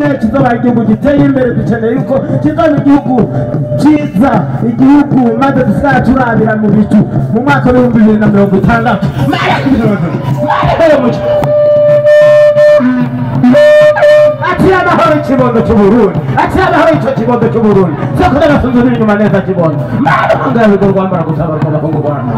imbere, kizoba igihugu giteye imbere. Dukeneye yuko kizoba igihugu cyiza, igihugu maze dusigara turabira mu bicu mu mwaka w'2060. Ati amahoro ikibondo cy'Uburundi, ati amahoro icyo kibondo cy'Uburundi, soko n'abasunzu inyuma neza kibondo ngabigo rwambara gutabarwa abahungu Rwanda.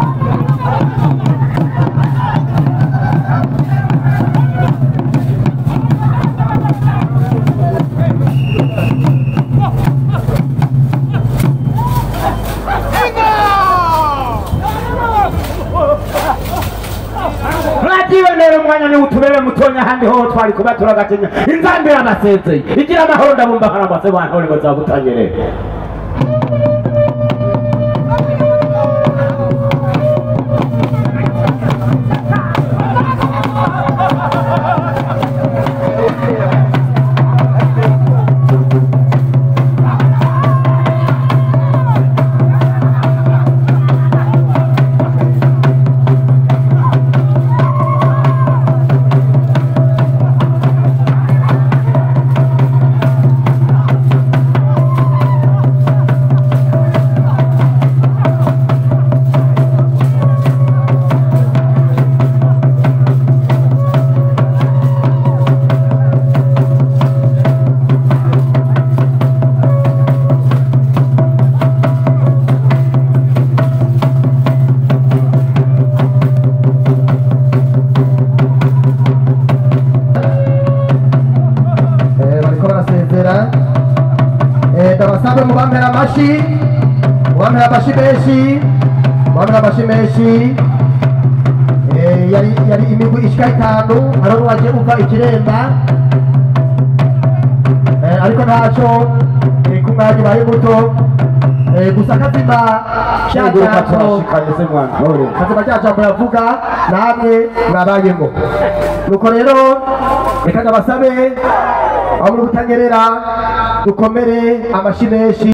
Rero umwanya ni utubere mutonya handi ho twari kuba turagatinya inzambi y'amasezeye igira amahoro ndabumba karambase bantore ngo zabutanyere. Ndabasabe mubampera amashi, mubampera amashi menshi, mubampera amashi menshi. Yari imigwi ishika 5, hariho n'uwaje uva ikiremba, ariko ntaco ku mwanya ubaye muto. Gusa kazima kazima cya jambo yavuga namwe mwabayemo. Nuko rero reka ndabasabe aho muri Butanyerera dukomere amashi menshi.